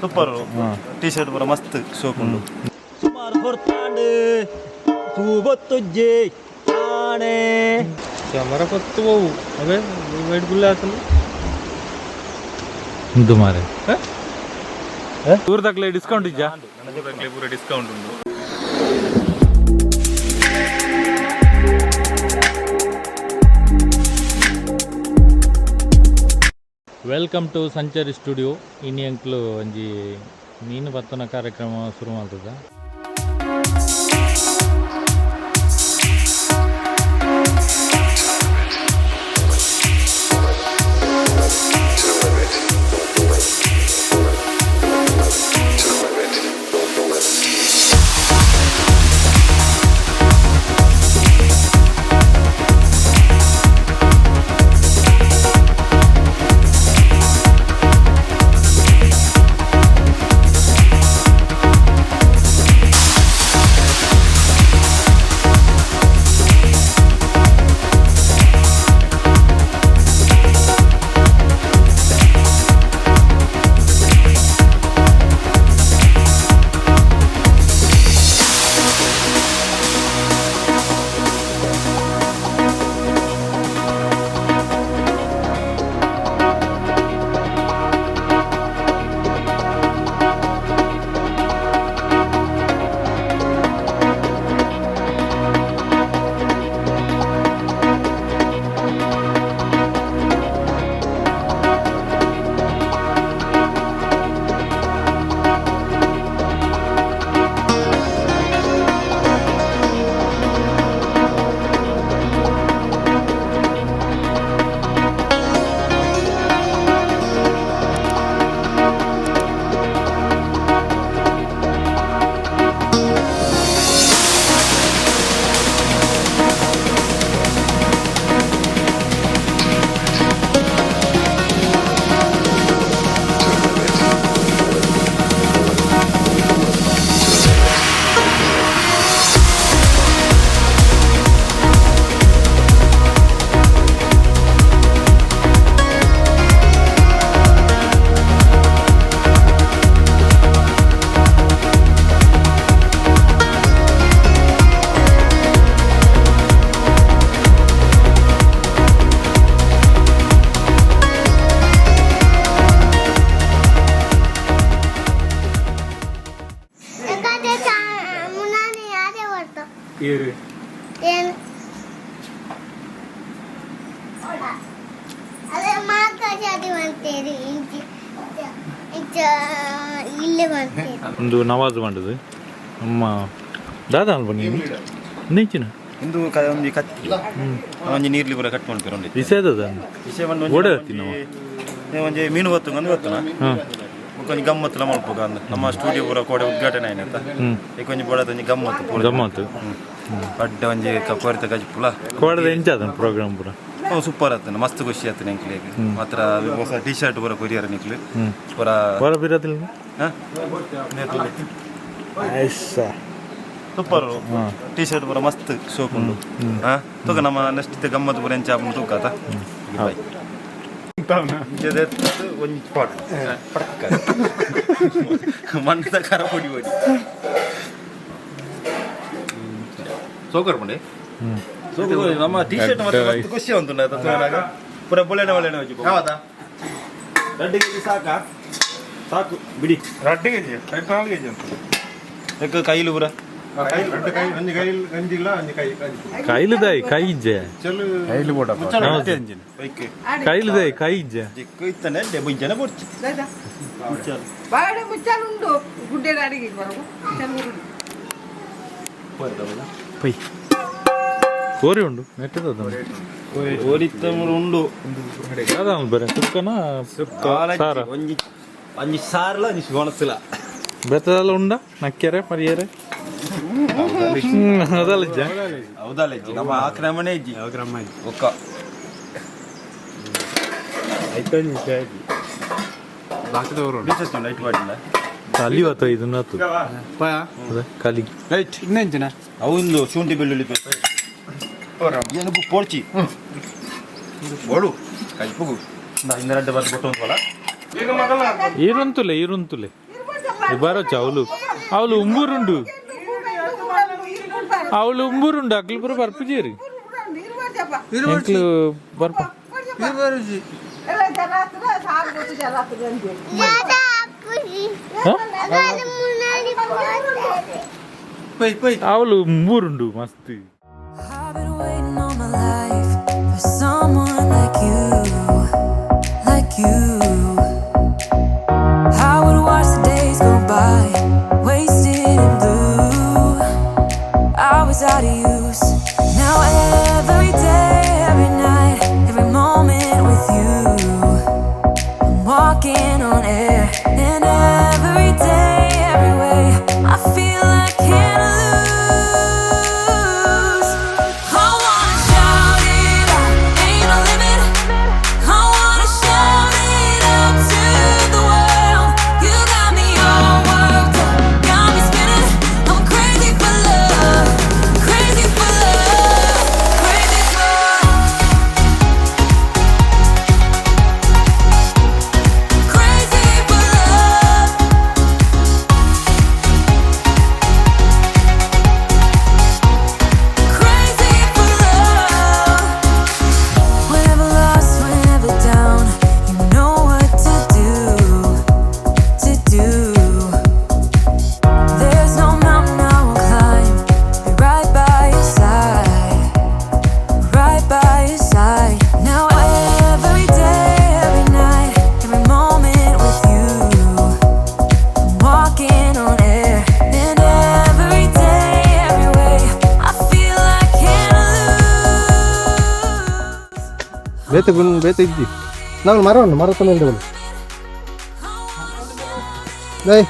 Super T shirt ಪೂರ ಮಸ್ತ್ ಶೋಕ್ ಉಂಡು. ಸುಮಾರು ಹೊರ್ತಾಂಡ್ ತೂಬೊತ್ತುಜ್ಜೆ ಆಣೆ. ಕ್ಯಾಮರಾ ಪತ್ತು ಹೋವು ಅವೇ ವೈಟ್ ಗುಲ್ಲೆ ಆತಲ್ಲ. ಉಂದು ಮಾರೆ ದೂರದಾಗ್ಲೇ ಡಿಸ್ಕೌಂಟ್ ಇಜ್ಜಾ? ಪೂರ ಡಿಸ್ಕೌಂಟ್ ಉಂಟು. Welcome to Sanchari studio. ಇನಿ ಅಂಕ್ಲು ಒಂಜಿ ಮೀನು ಪತ್ತುನ ಕಾರ್ಯಕ್ರಮ ಶುರು ಮಾಡ್ತದ. ಯಾಕಂದ್ರೆ ಮುನ್ನಾನೆ ಯಾರೇ ಹೊರ್ತು ಏನು ಅದೇ ಮಾತಾಡಿ ಮಾಡ್ತೇರಿ ಇಂಚ ಇಂಚ ಇಲ್ಲೇ ಮಾಡ್ತೇರಿ. ಒಂದು ನವಾಜ್ ಮಾಡುದು ನಮ್ಮ ದಾದಾ ಅಲ್ಪ ನೀನು ನಿಂಚಿನ. ಇಂದು ಒಂಜಿ ಕತ್ತಿ ಒಂಜಿ ನೀರ್ಲಿ ಪೂರ ಕಟ್ ಮಾಡ್ತಾರೆ ಒಂಡಿ. ವಿಷಯದ ವಿಷಯ ಬಂದು. ಓಡೆ ಹತ್ತಿ ನಾವು. ಒಂಜಿ ಮೀನು ಹೊತ್ತು ಅಂದ್ ಗೊತ್ತನ. ಹಾಂ. ಒಂಜಿ ಗಮ್ಮತ್ತುಲ ಮಲ್ಪುಗ ಅಂದ್ ನಮ್ಮ ಸ್ಟುಡಿಯೋ ಪೂರ ಕೋಡೆ ಉದ್ಘಾಟನೆ ಆಯ್ನತ್ತ. ಈಗ ಒಂಜಿ ಬೋಡದ ಒಂಜಿ ಗಮ್ಮತ್ತು ಪೂರ. ಗಮ್ಮತ್ತು. ಅಡ್ಡ ಒಂಜಿ ಕೊರಿತ ಕಜಿಪುಲ. ಕೋಡದ ಎಂಚಾದ ಪ್ರೋಗ್ರಾಮ್ ಪೂರ? ಓ ಸೂಪರ್ ಆತನ, ಮಸ್ತ್ ಖುಷಿ ಆತನ ಎಂಕ್ಲೆಗ್ ಮಾತ್ರ. ಹೊಸ ಟೀ ಶರ್ಟ್ ಪೂರ ಕೊರಿಯರ್ ನಿಕ್ಲು ಪೂರ. ಹೊರ ಬಿರದಿಲ್ಲ. ಹ? ಸೂಪರ್ ಟೀ ಶರ್ಟ್ ಪೂರ ಮಸ್ತ್ ಶೋಕ್ ಉಂಡು. ಹಾ ತೂಕ ನಮ್ಮ ನೆಕ್ಸ್ಟ್ ಗಮ್ಮತ್ತು ಪೂರ ಎಂಚ ಆಪುಂಡು ತೂಕ ಆತ. ಬಾಯ್. ಒಂಜಿ ಪಾಟ್ ಪಡಕ್ಕ ಮಣ್ಣದ ಖಾರ ಪೊಡಿ ಪೊಡಿ ಸೋಕರ್ ಪಂಡೆ ನಮ್ಮ ಟೀ ಶರ್ಟ್ ಮತ್ತೆ ಮಸ್ತ್ ಖುಷಿ ಉಂಟು ತೂನಾಗ ಪೂರ ಬೊಳೆನ ಒಳ್ಳೆನ ಹೋಗಿ. ಯಾವದಾ? ಎರಡು ಕೆಜಿ ಸಾಕಾ? ಸಾಕು ಬಿಡಿ. 2 ಕೆಜಿ, 4 ಕೆಜಿ ಅಂತ. ಎಕ್ಕ ಕೈಲು ಪೂರ. ಎರಡು ಕೈ, ಒಂಜಿ ಕೈ ಗಂಜಿಲ್ಲ, ಒಂಜಿ ಕೈ ಗಂಜಿ. ಕೈಲುದಾಯಿ ಕೈ ಇಜ್ಜೆ. ಚೆಲ್ಲು. ಬೈಕ್. ಕೈಲುದಾಯಿ ಕೈ ಇಜ್ಜೆ. ಜಿಕ್ಕು ಇತ್ತನೆ ಬುಂಜನ ಬೊರ್ಚಿ. ಬಾಳೆ ಮುಚ್ಚಾಲು ಉಂಡು ಗುಡ್ಡೆ ಅಡಿಗೆ ಬರವು ಮುಚ್ಚಾಲು. ಪೈ ಕೋರಿ ಉಂಡು ನೆಟ್ಟದ. ಓರಿತ್ತ ಉಂಡು. ದಾದಾ ಬರ ಸುಕ್ಕನ ಸಾರ? ಒಂಜಿ ಒಂಜಿ ಸಾರ್ಲ ಒಂಜಿ ಒಣಸುಲ. ಬೆತ್ತದಲ್ಲ ಉಂಡ ನಕ್ಕೆರೆ ಪರಿಯರೆ ಅದಲ್ಲ ಇಜ್ಜ. ಹೌದಲ್ಲ ಇಜ್ಜಿ, ನಮ್ಮ ಆ ಕ್ರಮನೇ ಇಜ್ಜಿ ಒಕ್ಕ. ಲೈಟ್ ಮಾಡಿಲ್ಲ. ಕಲಿ ಆತ ಇದನ್ನ ಆತು. ಅದೇ ಕಲಿ. ರೈಟ್, ಅವು ಶುಂಠಿ ಬೆಳ್ಳುಳ್ಳಿ ಪೇಸ್ಟ್ ಏನು ಪೋಡ್ಚಿ ಬೋಡು ಕಜ್ಪುಗು ಇಂದ ರೆಡ್ಡು ಬರ್ದು ಕೊಟ್ಟು ಒಂದ್ವಲ್ಲ. ಈರುಂತುಲೆ ಈರುಂತುಲೆ. ಬಾರೋಚ ಅವಳು ಅವಳು ಉಂಬೂರುಂಡು ಅವಳು ಉಂಬೂರುಂಡು ಅಕ್ಲು ಪೂರ ಬರ್ಪುಜೇರಿ ಎಂಕ್ಲು ಬರ್ಪ ಅವಳು ಉಂಬೂರುಂಡು ಮಸ್ತ್. I've been waiting all my life for someone like you, like you. I would watch the days go by, wasted in blue. I was out of use. Now every day, every night, every moment with you, I'm walking on air. And every day, every way, I feel I can't lose. I wanna shout it out, ain't no limit. I wanna shout it out to the world. You got me all worked up, got me spinning. I'm crazy for love, crazy for love, crazy for. Crazy for love. Crazy for love. Whenever lost, whenever down, you know what to do, to do. There's no mountain I won't climb to be right by your side, right by your side. Now every day, every night, every moment with you, I'm walking on air. And every day, every way, I feel I can't lose. ಬೇತೆ ಗುಣ್ ಬೇತೆ ಇದ್ದಿ ನಾವು ಮರ ಉಂಟು ಮರ ತೊಂದರೆ ಉಂಟು ದೈ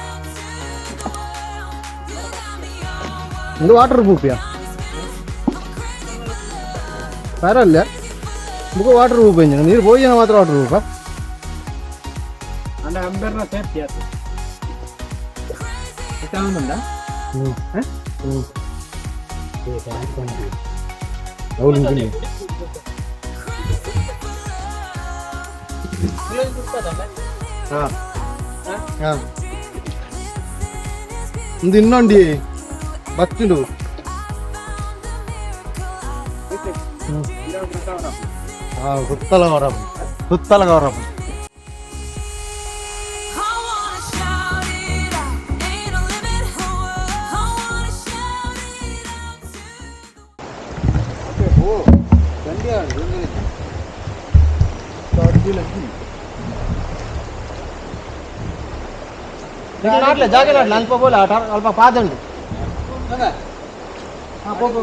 ಇದು ವಾಟರ್ ಪ್ರೂಫಿಯಾ ಮರ ಬುಕ್ಕ ವಾಟರ್ ಪ್ರೂಫ್ ಇಂಜಿನ ನೀರು ಪೋಯಿನ ಮಾತ್ರ ವಾಟರ್ ಪ್ರೂಫಾ. ಅಂಡ ಅಂಬೆರ್ನ ಸೇಫ್ಟಿ ಆತು ಉಂಡಾ? ಹ್ಞೂ ಹ್ಞೂ ಹೌದು. ಹಾಂ ಹಾಂ ಒಂದು ಇನ್ನೊಂಡಿ ಬತ್ತಿಂಡು. ಹಾಂ ಸುತ್ತಲ ಗೌರವ ಸುತ್ತಲ ಗೌರವ. I wanna shout it out, ain't no limit. I wanna shout it out to. ನಾಟ್ಲೆ ಜಾಗ ನಾಟ್ಲೆ ಅಲ್ಪ ಬೋಲ ಅಲ್ಪ ಪಾದಂಡು ಹಾಂ ಪೋ ಪೋ.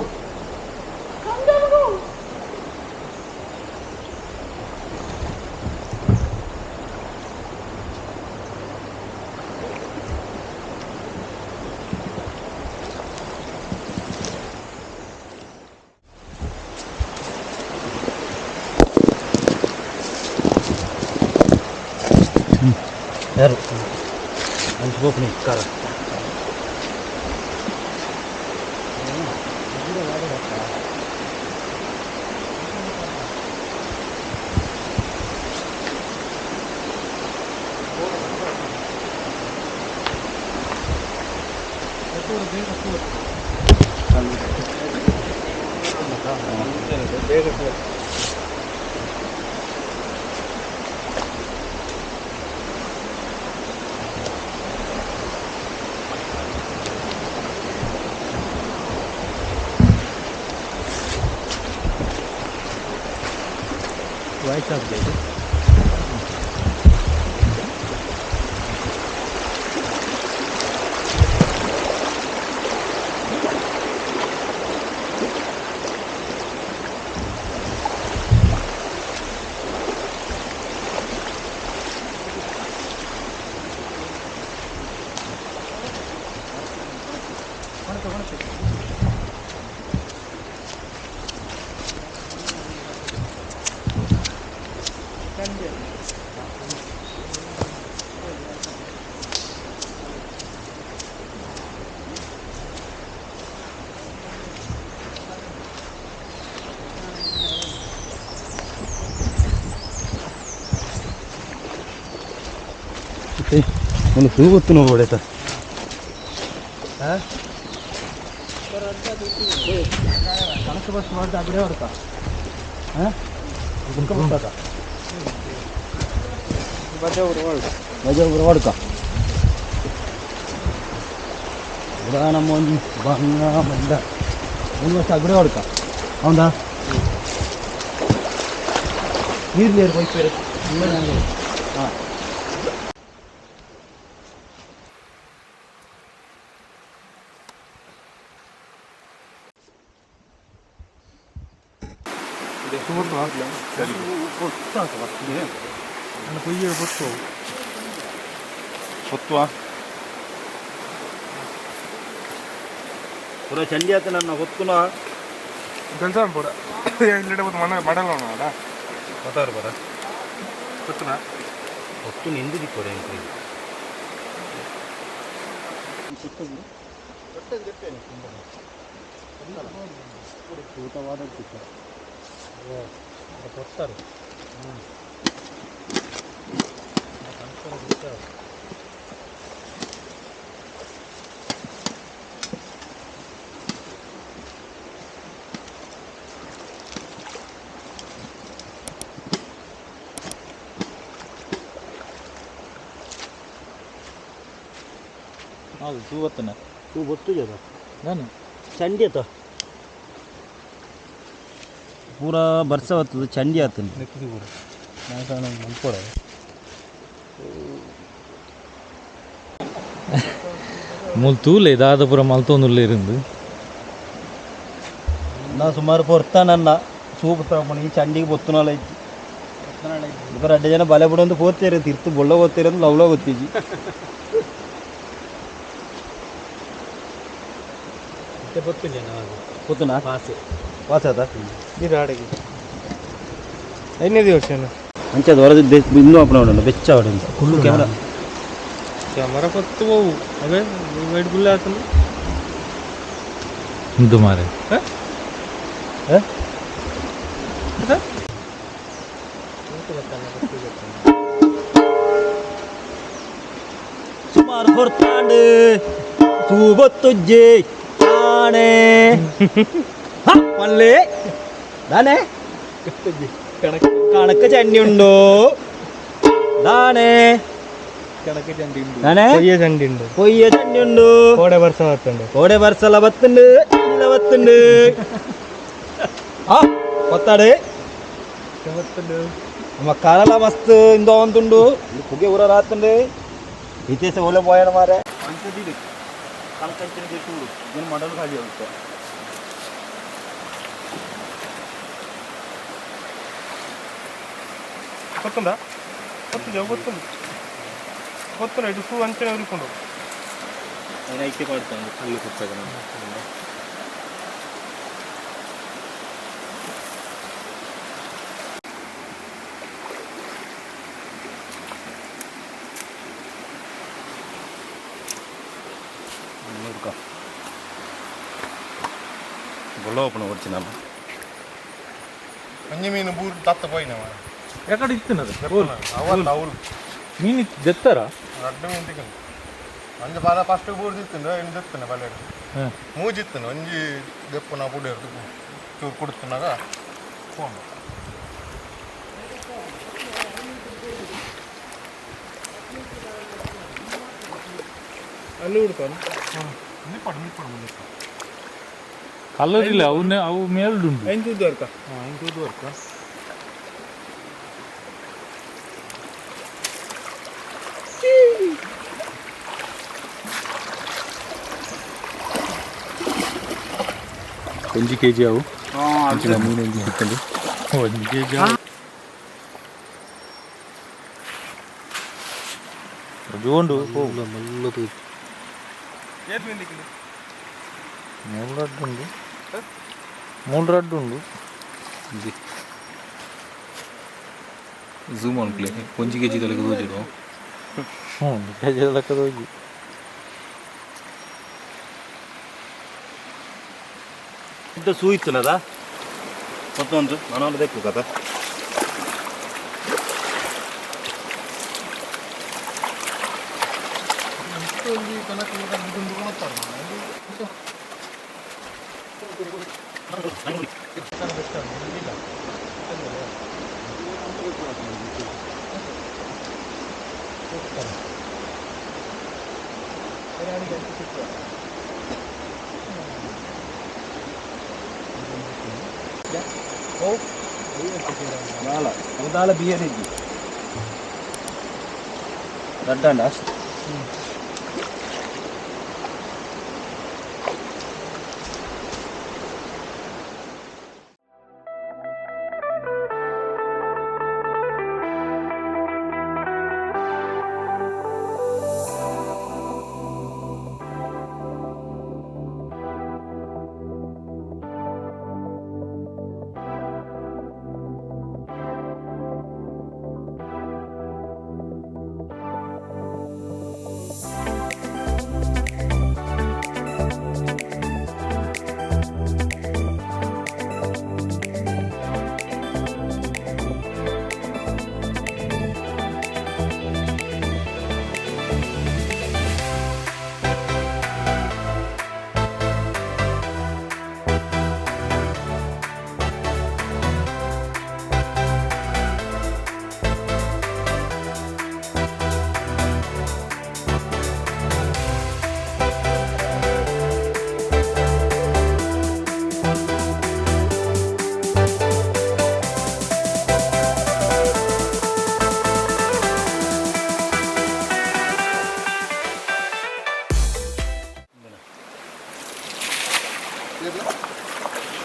ಯಾರು ಅಂಚು ಬೋಪನಿ ಕಾರ. ವಾಯ್ಸ್ ಆಫ್ ಇದೆ. ಒಂದು ಸೂ ಗೊತ್ತು ನೋಡೈತ. ಕನಸು ಬಸ್ ಮಾಡಿದ ಅಗಡೆ ಹೊಡ್ಕ ಬಜಾಪುರ ಹೊಡ್ಕ ನಮ್ಮ ಒಂದು ಬಂಗ ಬಂದ ಒಂದು ವರ್ಷ ಅಗಡೆ ಹೊಡ್ಕ ಹೌದಾ. ನೀರು ನೀರು ಹೋಯ್ತು. ಹಾಂ ಪೊತ್ತುವ ಪೂರ ಚಂಡಿ ಆತ ನನ್ನ ಹೊತ್ತುನ ಕೆಲಸ ಪೂರ ಇಲ್ಲಡೆ ಮನೆ ಮಾಡಲ್ಲ ಗೊತ್ತಾರು ಬರ ಗೊತ್ತನ ಹೊತ್ತು ನಿಂದು ದಿಕ್ಕೋಡೆ ಅಂತ. ಕೊಡ್ತಾರೆ. ಹೌದು, ತೂವತ್ತನ ತೂ ಗೊತ್ತು ಜದ. ನಾನು ಚಂಡಿ ಆತ ಪೂರಾ ಬರ್ಸ ಬರ್ತದೆ, ಚಂಡಿ ಆತನ. ಮೂಲು ತೂಲೆ ದಾದ ಪೂರ ಮಲ್ತೊಂದುಲ್ಲೇರಿಂದು. ನಾ ಸುಮಾರು ಪೊರ್ತಾನನ್ನ ಸೂಪ್ ತಗೊಂಡು ಈ ಚಂಡಿಗೆ ಬೊತ್ತುನಾಳ ಇತ್ತು. ಇಬ್ಬರು ರಡ್ಡು ಜನ ಬಲೆ ಬಿಡೊಂದು ಪೋತೇರು ತಿರ್ತು ಬೊಳ್ಳ ಗೊತ್ತಿರೋದು ಲವ್ಲ ಗೊತ್ತಿಜ್ಜಿ. ಗೊತ್ತುನಾ ಪಾಸೆ ಪಾಸ್ ಆತ. ಇದು ಆಡಗಿ ಐದನೇ ದಿವಸ. ಅಂಚೆ ಹೊರದಿದ್ದೆ ಇನ್ನೂ ಅಪ್ಪಣ ಉಂಟು ಬೆಚ್ಚ ಹೊಡೆದು ಕ್ಯಾಮ್ರಾ. ಕ್ಯಾಮರಾ ಕೊತ್ತು ಹೋವು ಅವೇ ವೈಟ್ ಗುಲ್ಲೆ ಆತಂದು. ಇಂದು ಮಾರೆ. ಸುಮಾರು ಹೊರ್ತಾಂಡು ತೂಬತ್ತುಜ್ಜೆ ಆಣೆ ಪಲ್ಲೆ ದಾನೆ ಕಣಕ ಚಂಡಿ ಉಂಡು ದಾನೆ ದಾನೆ ಕೊಯ್ಯ ಚಂಡಿ ಉಂಡು. ಕೊಯ್ಯ ಚಂಡಿ ಉಂಡು. ಕೋಡೆ ಬರ್ಸ ಬತ್ತುಂಡು. ಕೋಡೆ ಬರ್ಸಲ ಬತ್ತುಂಡು ಇಲ್ಲ ಬತ್ತುಂಡು. ಆ ಕೊತ್ತಾಡೆ ನಮ್ಮ ಕಾರಲ ಮಸ್ತ್ ಇಂದ ಒಂದುಂಡು ಪುಗೆ ಊರ ರಾತುಂಡು ಇತಿಹಾಸ ಓಲೆ ಪೋಯಣ ಮಾರೆ ಮಡಲ್ ಖಾಲಿ ಆಗುತ್ತೆ. ಗೊತ್ತುಂಡ ಗೊತ್ತು ಜಾವ ಗೊತ್ತುಂಡು ಗೊತ್ತುಂಡ ಇಡು ಸೂ ಅಂಚನೆ ಉರಿಕೊಂಡು. ಐಕೆ ಪಾಡ್ತಾನೆ ಅಲ್ಲಿ ಕೊತ್ತಾಗ. ಬೊಳ್ಳ ಓಪನ್ ಓಡಿಸಿ ನಾನು. ಒಂಜಿ ಮೀನು ಬೂರು ತತ್ತ ಪೋಯಿನವ. ಎಕಡೆ ಇತ್ತಿನದು? ಅವಲ್ಲ ಅವಳು. ಮೀನು ದೆತ್ತರ. ರಡ್ಡು ಮೀನು ತಿಕ್ಕಂಡು ಒಂಜಿ ಬಾಲ ಫಸ್ಟ್ ಬೂರು ತಿತ್ತುಂಡು ಇನ್ನು ದೆತ್ತುಂಡು ಬಲೆ. ಹಾಂ. ಮೂಜಿತ್ತುಂಡು ಒಂಜಿ ದೆಪ್ಪುನ ಪುಡಿ ಚೂರು ಕುಡ್ತುನಾಗ ಫೋನ್. ಅಲ್ಲಿ ಹುಡ್ತಾನೆ ನಿಪ್ಪಡು ನಿಪ್ಪಡು ಮುಂದೆ. ಕಲರ್ ಇಲ್ಲ ಅವನ್ನೇ ಅವು ಮೇಲ್ಡುಂಟು. ಐದು ವರ್ಕ. ಐದು ವರ್ಕ. ಒಂಜಿ ಕೆ ಜಿ ಅವು ಅಂಚಿನ ಮೀನು ಒಂಜಿ ಸಿಕ್ಕಂಡು. ಒಂದು ಕೆ ಜಿ ಜೋಂಡು. ಏತ್ ಮೀನು ದಿಕ್ಕಿಂಡು? ಮೂರು ರಡ್ಡು ಉಂಡು, ಮೂರು ರಡ್ಡು ಉಂಡು. ಝೂಮ್ ಅನ್ಕಲೆ ಒಂಜಿ ಕೆ ಜಿ ತಲೆಗೆ ತೋಜಿಡು. ಹ್ಞೂ, ಒಂದು ಕೆ ಜಿ ಲೆಕ್ಕದ ಹೋಗಿ. ಇಂತ ಸೂಯಿತ್ತುನದ ಮತ್ತೊಂದು ನಾನು ದೆಕ್ಕು ಕಥ. ದಾಲ ಬಿಯರ್ ಇದ್ದಿ ದಡ್ಡಂಡ.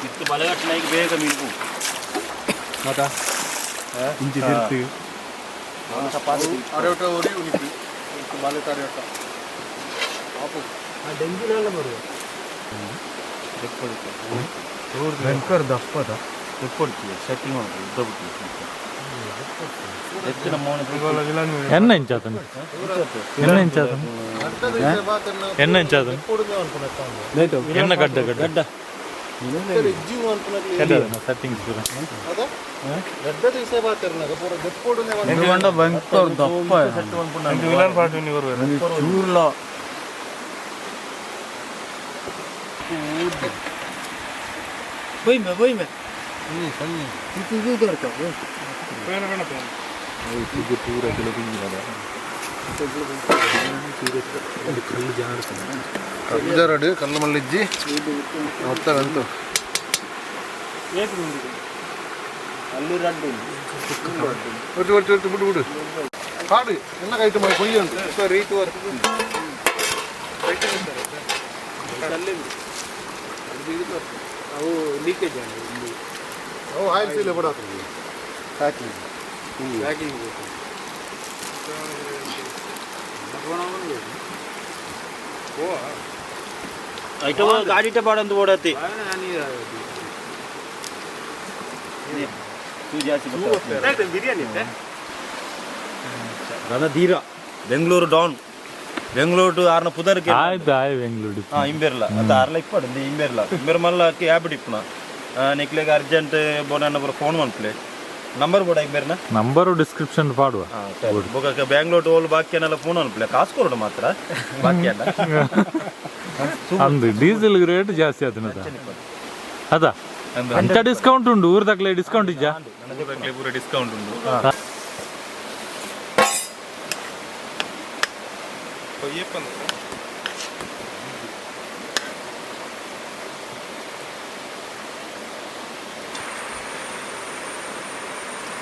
ಇತ್ತು ಬಲಗಟ್ಟನಾಗಿ ಬೇಗ ಮೀನು. ಮಾತಾ ಇಂಚಿ ತಿರ್ತು. ಅರೆವಟ ಒರಿ ಉನಿಪಿ ಬಾಲೆತ ಅರೆವಟ. ಭಯಂಕರ ದಪ್ಪದ. ಸೆಟ್ಟಿಂಗ್ ಉಂಟು ಉದ್ದ ಬಿಟ್ಟು ಎತ್ತಿನ ಮೌನ. ಎನ್ನ ಇಂಚಾತನ, ಎನ್ನ ಇಂಚಾತನ, ಎನ್ನ ಇಂಚಾತನ, ಎನ್ನ ಗಡ್ಡ ಗಡ್ಡ ಗಡ್ಡ. ಸೆಟ್ಟಿಂಗ್ಸ್ ಪೂರ. ಭಯಂಕರ ದಪ್ಪ. ವಿಲನ್ ಪಾರ್ಟಿ ನೀವು. ಚೂರ್ಲ. ಹೋಯ್ಮೆ ಹೋಯ್ಮೆ. ಬೇಡ ಬೇಡ ಬೇಡ. ಪೂರ ಕೆಲವು. ಕಲ್ಲು ಕಲ್ಲು ಮಲ್ಲಿಜ್ಜಿ ಮೊತ್ತ ಅಂತು. ಅಲ್ಲಿ ರಡ್ಡು. ಒಟ್ಟು ಒಟ್ಟು ಒಟ್ಟು ಬಿಡು ಬಿಡು ಕಾಡು ಎಲ್ಲ ಕೈತು ಮಾಡಿ ಕೊಯ್ಯ ಉಂಟು ಸರ್ ರೀತು. ಅವು ಲೀಕೇಜ್. ಅವು ಆಯಿಲ್ ಸೀಲೆ ಬಡ. ಪ್ಯಾಕಿಂಗ್. ಪ್ಯಾಕಿಂಗ್. ಐಟೋ ಗಾಡಿಟ ಬಾಡಂದು ಓಡತಿ ಜಾಸ್ತಿ. ಬಿರಿಯಾನಿ ಇತ್ತೆ. ರಣಧೀರ ಬೆಂಗಳೂರು ಡಾನ್ ಬೆಂಗಳೂರು ಟು ಆರ್ನ ಪುದರ್ಗೆ. ಆಯ್ತು ಆಯ್ ಬೆಂಗಳೂರು. ಹಾ, ಇಂಬೆರ್ಲ ಅತ್ತ ಆರ್ಲ ಇಪ್ಪಡು ಇಂಬೆರ್ಲ ಇಂಬೆರ್ ಮಲ್ಲ ಕ್ಯಾಬ್ ಇಪ್ಪುನ ನಿಕ್ಲೆಗ್ ಅರ್ಜೆಂಟ್ ಬೋಡನ್ನ ಪೂರ ಫೋನ್ ಮನ್ಪುಲೆ. ನಂಬರ್ ಬೋಡ ಇಂಬೆರ್ನ. ನಂಬರು ಡಿಸ್ಕ್ರಿಪ್ಷನ್ ಪಾಡುವ. ಬೊಕ ಬ್ಯಾಂಗ್ಳೂರ್ ಟು ಓಲ್ ಬಾಕಿ ಅನ್ನೆಲ್ಲ ಫೋನ್ ಮನ್ಪುಲೆ. ಕಾಸು ಕೊರಡು ಮಾತ್ರ ಬಾಕಿ ಅಲ್ಲ. ಅಂದು ಡೀಸೆಲ್ ರೇಟ್ ಜಾಸ್ತಿ ಆತನ ಅದ ಅಂಚ ಡಿಸ್ಕೌಂಟ್ ಉಂಟು. ಊರ್ ತಕ್ಲೆ ಡಿಸ್ಕೌಂಟ್ ಇಜ್ಜಾ? ಪೂರ ಡಿಸ್ಕೌಂಟ್ ಉಂಟು. ಏಪಂದ.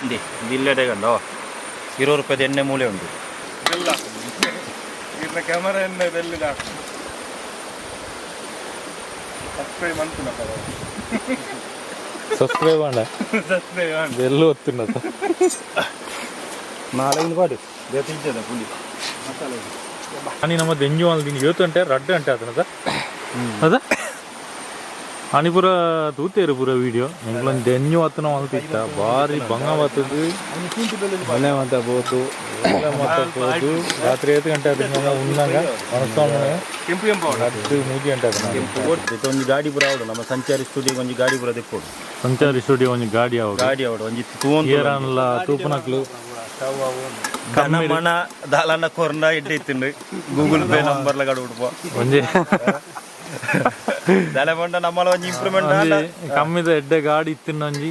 ಇಂದೆ ಇಲ್ಲೆಡೆ ಕಂಡೋ 20 ರೂಪಾಯಿದ ಎಣ್ಣೆ ಮೂಲೆ ಉಂಟು. ಬೆಲ್ಲ ಇರ್ನ ಕ್ಯಾಮರಾ ಎಣ್ಣೆ ಬೆಲ್ಲಿದ. ಸಬ್ಸ್ಕ್ರೈಬ್ ಅನ್ಕುನಪ್ಪ. ಸಬ್ಸ್ಕ್ರೈಬ್ ಮಾಡ. ಸಬ್ಸ್ಕ್ರೈಬ್. ಬೆಲ್ಲು ಒತ್ತುಂಡತ. ನಾಲ್ಕು ಪಾಡು ಬೇತಿದ್ದದ ಪುಲಿ. అని ನಮ್ಮ ದೆಂಜು ಅಲ್ಲಿ ಯೋತಂಟೆ ರಡ್ಡು ಅಂಟೆ ಆತನದ ಅದ ಅನಿಪುರ ತೂತೇರು ಪೂರ ವಿಡಿಯೋ. ಎಂಕ್ಲೊಂದು ದೆಂಜು ಆತನ ಮಲ್ತಿತ್ತ ಬಾರಿ ಬಂಗ ಬತ್ತದು. ಮನೆ ಮಾತ ಬೋದು. ಮತ್ತ ಪೋದು ರಾತ್ರಿ 7 ಗಂಟೆ ಆತನ ಉಣ್ಣಂಗ ಮನಸ್ಸೋಣ. ಕೆಂಪು ಕೆಂಪು. ರಡ್ಡು ಮೂಜಿ ಗಂಟೆ ಆತನ. ಒಂಜಿ ಗಾಡಿ ಪೂರ ಆವಡು ನಮ್ಮ ಸಂಚಾರಿ ಸ್ಟುಡಿಯೋ ಒಂಜಿ ಗಾಡಿ ಪೂರ ದೆಪ್ಪೊಡು. ಸಂಚಾರಿ ಸ್ಟುಡಿಯೋ ಒಂಜಿ ಗಾಡಿ ಆವಡು. ಗಾಡಿ ಆವಡು ಒಂಜಿ ತೂವೊಂದು. ಏರನ್ಲ ತೂಪುನಕ್ಲು. ಕನ್ನಮನ ದಾಲನ ಕೊರ್ನ ಇಡ್ಡೆ ಇತ್ತಿಂಡು ಗೂಗಲ್ ಪೇ ನಂಬರ್ ಲಗಡ ಉಡುಪ ಒಂಜಿ ದಾಲ ಪಂಡ ನಮ್ಮಲ ಒಂಜಿ ಇಂಪ್ರೂವ್ಮೆಂಟ್ ಒಂಜಿ ಕಮ್ಮಿದ ಎಡ್ಡೆ ಗಾಡಿ ಇತ್ತಿನ ಒಂಜಿ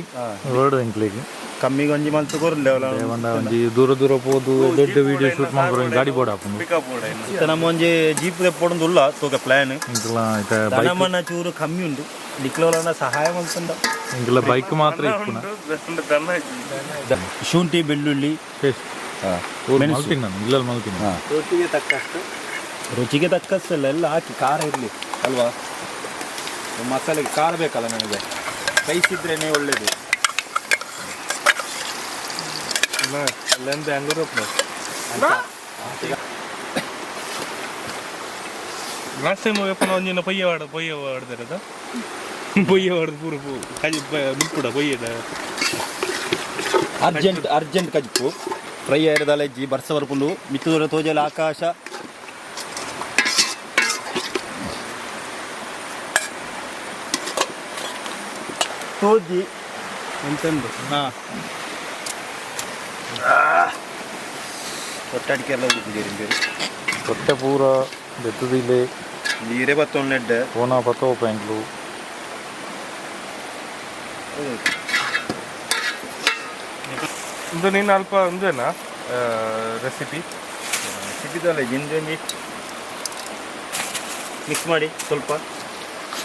ರೋಡ್ ಎಂಕ್ಲೆಗ್ ಕಮ್ಮಿಗೆ ಒಂಜಿ ಮಲ್ತ್ ಕೊರ್ಲೆ ಅವಲ ಪಂಡ ಒಂಜಿ ದೂರ ದೂರ ಪೋದು ಎಡ್ಡೆ ಎಡ್ಡೆ ವಿಡಿಯೋ ಶೂಟ್ ಮಲ್ಪುರ ಗಾಡಿ ಬೋಡ ಆಪುಂಡು. ಪಿಕಪ್ ಬೋಡ. ಇತ್ತೆ ನಮ್ಮ ಒಂಜಿ ಜೀಪ್ ದೆಪ್ಪೊಡೊಂದು ಉಲ್ಲ ತೂಕ ಪ್ಲಾನ್. ಎಂಕ್ಲ ಇತ್ತೆ ಬೈಕ್ ದನಮನ ಚೂರು ಕಮ್ಮಿ ಉಂಡು, ನಿಕ್ಲೋಲನ ಸಹಾಯ ಮಲ್ತಂಡ. ಎಂಕ್ಲ ಬೈಕ್ ಮಾತ್ರ ಇಪ್ಪುನ. ಶುಂಠಿ ಬೆಳ್ಳುಳ್ಳಿ ಮಲ್ತಿನ ನಾನು ಇಲ್ಲಲ್ಲಿ ಮಲ್ತಿನ. ರೊಟ್ಟಿಗೆ ತಕ್ಕಷ್ಟು. ರುಚಿಗೆ ತಕ್ಕಷ್ಟೆಲ್ಲ ಎಲ್ಲ ಹಾಕಿ, ಖಾರ ಇರಲಿ ಅಲ್ವಾ? ಮಸಾಲೆಗೆ ಖಾರ ಬೇಕಲ್ಲ ನನಗೆ, ಸ್ಪೈಸ್ ಇದ್ರೇನೆ ಒಳ್ಳೇದು. ಅಲ್ಲೊಂದು ಬ್ಯಾಂಗ್ಳೂರ್. ಲಾಸ್ಟ್ ಟೈಮ್ ಎಪ್ಪನ ಒಂಜಿನ ಪೊಯ್ಯ ವಾಡ ಪೊಯ್ಯ ವಾಡ್ದಿರದ ಪೊಯ್ಯ ವಾಡ್ದು ಪೂರ ಪೂ ಕಜಿ ನುಪ್ಪುಡ ಪೊಯ್ಯದ. ಅರ್ಜೆಂಟ್ ಅರ್ಜೆಂಟ್ ಕಜ್ಪು ಫ್ರೈ ಆಯಿರದಲ್ಲ ಇಜ್ಜಿ ಬರ್ಸ ಬರ್ಪುಂಡು ಮಿತ್ತುದೂರ ತೋಜಲ ಆಕಾಶ. ತೋಜಿ. ಎಂತೆಂದು? ಹಾಂ, ಒಟ್ಟಾಡಿಕೆಲ್ಲ ಉಡುಪಿದ್ದೀರಿ. ಹೊಟ್ಟೆ ಪೂರ ದೆತ್ತದಿಲೆ. ನೀರೇ ಬತ್ತೊಂಡೆಡ್ಡೆ. ಪೋನ ಪತ್ತೋಪ ಎಂಕ್ಲು. ಇಂದು ನೀನು ಅಲ್ಪ ಒಂದೇನಾ ರೆಸಿಪಿ? ಸಿಕ್ಕಿದಲ್ಲ ಜಿಂಜಿ ಮಿಕ್ಸ್ ಮಾಡಿ ಸ್ವಲ್ಪ.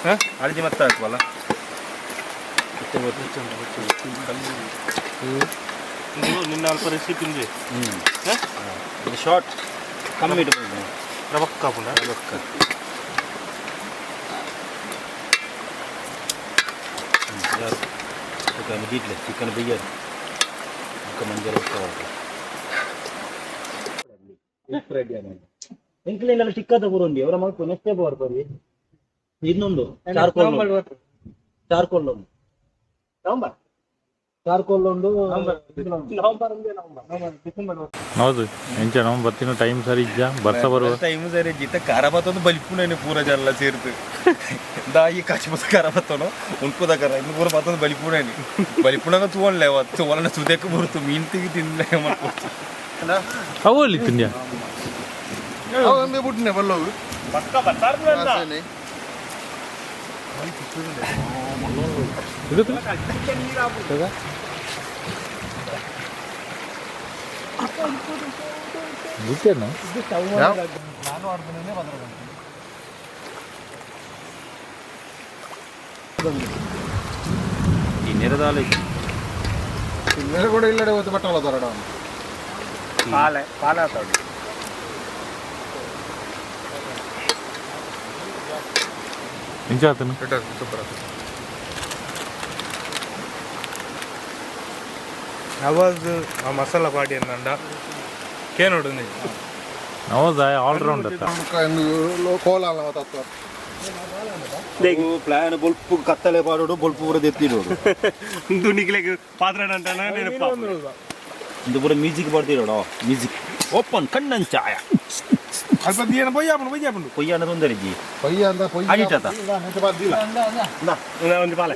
ಹಾಂ. ಅಳಜಿ ಮತ್ತೆ ಹಾಕುವಲ್ಲ. ಇಂದು ನಿನ್ನ ಅಲ್ಪ ರೆಸಿಪಿ ಇಂದು. ಹ್ಞೂ, ಶಾರ್ಟ್ ಕಮ್ಮಿ ಇಟ್ಕೊಂಡು. ರಬಕ್ಕ ಪುಂಡ. ದೀಟ್ಲೆ ಚಿಕನ್ ಬಿಯ್ಯರ್ ఒక ಮಂಜರ. ಎಂಕ್ಲೆಲ್ಲ ಟಿಕ್ಕದ ಪೂರೊಂಡಿ ಅವರ ಮಲ್ಪು ನೆಕ್ಸ್ಟ್ ಬರ್ಪರಿ. ಇನ್ನೊಂದು ಚಾರ್ಕೋಲ್, ಚಾರ್ಕೋಲ್ ಉಂಡು, ಚಾರ್ಕೋಲ್ ಉಂಡು. ಹೌದು, ಎಂಚ ನಮ್ಮ ಬತ್ತಿನ ಟೈಮ್ ಸರಿ ಇಜ್ಜ, ಬರ್ಸ ಬರುವ. ಟೈಮ್ ಸರಿ ಜಿತ್ತ ಖಾರ ಬತ್ತೊಂದು ಬಲಿಪುಣೇನೆ ಪೂರ ಜಲ್ಲ ಸೇರ್ತು ದಾಯಿ ಕಚ್ಪದ ಖಾರ ಬತ್ತನೋ ಉಣ್ಪುದ ಖಾರ ಇನ್ನು ಪೂರ ಬತ್ತೊಂದು ಬಲಿಪುಣೇನೆ ಬಲಿಪುಣಗ ತೂವನ್ಲೆ ತೂವಲನ ಸುದಕ್ಕೆ ಬರುತ್ತು ಮೀನು ತಿಗಿ ತಿನ್ಲೆ ಮಲ್ಪೊಚ್ಚು. ಅವು ಅಲ್ಲಿ ತಿಂದ್ಯಾ? ಅವಂದೇ ಬುಟ್ಟಿನೆ ಬಲ್ಲೋಗು. ಪಕ್ಕ ಬತ್ತಾರ್ದ. ಇದು ಗೊತ್ತೇನ? ಈ ನೆರೆದಾಲ. ತಿನ್ನರೆ ಕೂಡ ಇಲ್ಲಡೆ ಹೋತು ಬಟ್ಟಲ ತರಡ. ಪಾಲೆ ಪಾಲೆ ಆತಾಡು. ಎಂಚ ಆತನು? ಸೂಪರ್. ನವಾಜ್ ಆ ಮಸಾಲ ಪಾಡಿ ಅಂದ ಕೇನೋಡು. ಹೌದಾ, ಆಲ್ರೌಂಡ್ ಅತ್ತ. ಕೋಲ ತತ್ವ. ಪ್ಲಾನ್ ಬೊಲ್ಪು ಕತ್ತಲೆ ಪಾಡೋಡು, ಬೊಲ್ಪು ಪೂರ ದೆತ್ತಿಡೋಡು. ದುನಿಕ್ಲೆಗ್ ಪಾತ್ರ ಅಂತಾನೆ ನೆನಪ. ಇದು ಪೂರ music ಬರ್ತಿರೋಡು, music open Kannan chai. ಅಲ್ಪ ದಿನ ಬೊಯ್ಯಾಪುಂಡು ಬೊಯ್ಯಾಪುಂಡು. ಕೊಯ್ಯಾನ ತೊಂದರೆ ಜಿ. ಪೊಯ್ಯ ಅಂತ ಪೊಯ್ಯ. ಅಡಿಟತ. ಬಾದಿಲ್ಲ. ಒಂದು ಪಾಲೆ.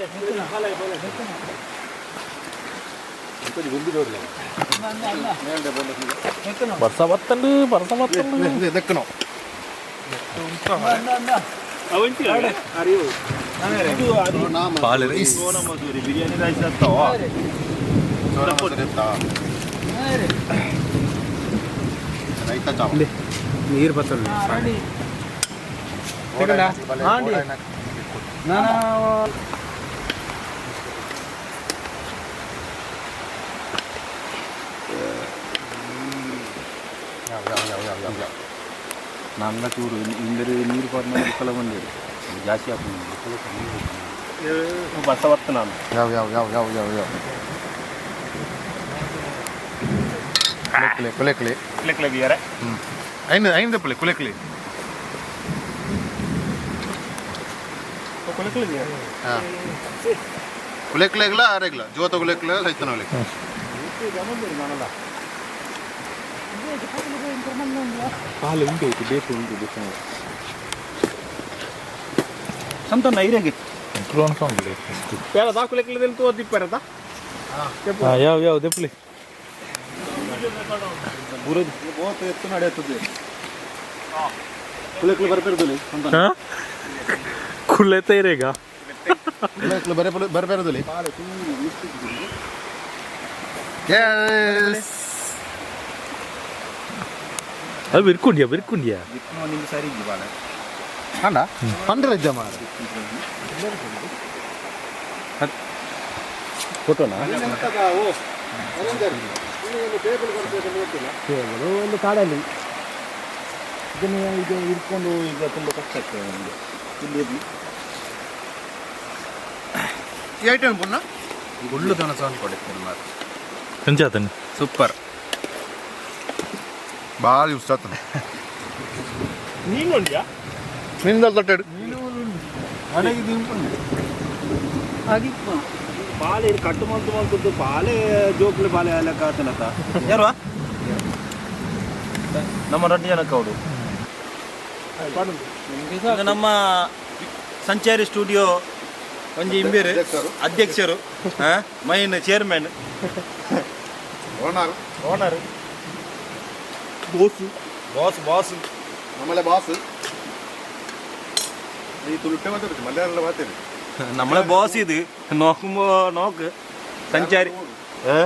ಬರ್ಸ ಬತ್ತಂಡು, ಬರ್ಸ ಬತ್ತಂಡು. ದಕ್ಕನೋ. ಪಾಲೆ ರೈಸ್. ಸೋನಾ ಮಸೂರಿ ಬಿರಿಯಾನಿ ರೈಸ್ ಅತ್ತವ. ರೈತ ಚಾವ. ನೀರು ಬತ್ತಲ್ಲ. ನನ್ನ ಚೂರು ಇಂದರೆ ನೀರು ಪಾಡ್ನ ಬುಕ್ಕಲ ಬಂದಿರು ಜಾಸ್ತಿ ಹಾಕೊಂಡು. ಬರ್ಸ ಬರ್ತ ನಾನು. ಯಾವ ಯಾವ ಯಾವ ಯಾವ ಯಾವ ಯಾವ ಕುಲೆಕ್ಲೆ ಕುಲೆಕ್ಲೆ. ಕುಲೆಕ್ಲೆ ಬಿಯರೆ. ಐದು ಐದು ಪುಲೆ ಕುಲೆಕ್ಲೆ. ಕುಲೆಕ್ಲೆ ಬಿಯರೆ. ಹಾಂ, ಕುಲೆಕ್ಲೆಗ್ಲ ಆರೆಗ್ಲ ಜೋತ ಕುಲೆಕ್ಲೆ ಸೈತನ ಕುಲೆಕ್ಲೆ. ಪಾಲೆ ಉಂಟು ಐತಿ ಬೇಕು ಉಂಟು ಬೇಕು. ಸಂತಣ್ಣ ಐರಾಗಿ. ಬೇಡ ದಾ ಕುಲೆಕ್ಲೆದಲ್ಲಿ ತೋ ದಿಪ್ಪರದಾ. ಯಾವ ಯಾವ ದೆಪ್ಲಿ. ಬೋತ್ ಎತ್ತು ನಡೆಯುತ್ತದೆ. ಕುಲೆಕ್ಲು ಬರ್ಪೆರ್ದುಲಿ. ಹಾ? ಕುಳ್ಳೆತ್ತ ಇರೇಗ. ಕುಲೆಕ್ಲು ಬರ್ಪೆರ್ದುಲಿ. ಎಸ್. ಅದು ಬಿರ್ಕುಂಡಿಯಾ ಬಿರ್ಕುಂಡಿಯಾ? ನಿಮ್ಗೆ ಸರಿ ಇದ್ದಿ ಬಾಳೆ. ಅಣ್ಣ ಪಂಡ್ರ ಜಮ. ಫೋಟೋನಾ? ಒಂದು ಕಾಡಲ್ಲಿ ಇದನ್ನು ಈಗ ಇಟ್ಕೊಂಡು ಈಗ ತುಂಬ ಕಷ್ಟ ಆಗ್ತದೆ ನಮಗೆ ಇಲ್ಲಿ ಇರ್ಲಿ. ಈ ಐಟಮ್ ಪುನಃ ಗುಳ್ಳು ದನ ಸೌಂಡ್ ಕೊಡುತ್ತೆ ಮಾತ್ರ. ಕಂಚಾತನ. ಸೂಪರ್. ಭಾರಿ ಉತ್ಸಾಹ. ನೀನು ಉಂಡ್ಯಾ? ನಿಂದಲ್ ತಟ್ಟೆಡು. ಬಾಳೆ ಇದು ಕಟ್ಟು ಮಲ್ತು ಮಲ್ತದ್ದು ಬಾಳೆ ಜೋಕ್ಲೆ ಬಾಳೆ ಲೆಕ್ಕ ಆತನತ ಯಾರು ನಮ್ಮ ರಡ್ಡು ಜನಕ್ಕೆ ಅವರು. ಇದು ನಮ್ಮ ಸಂಚಾರಿ ಸ್ಟುಡಿಯೋ ಒಂಜಿ ಇಂಬೇರು. ಅಧ್ಯಕ್ಷರು. ಅಧ್ಯಕ್ಷರು, main chairman. Owner. Owner, boss boss boss. ನಮ್ಮಲ್ಲೇ ಬಾಸ್. ಈ ತುಳುಟ್ಟೆ ಮಾತಾಡ್ತೀವಿ, ಮಲಯಾಳ ಮಾತಾಡಿ. നമ്മളെ ബോസ് ഇത് നോക്കുമ്പോ നോക്ക് സഞ്ചാരി. ഏ?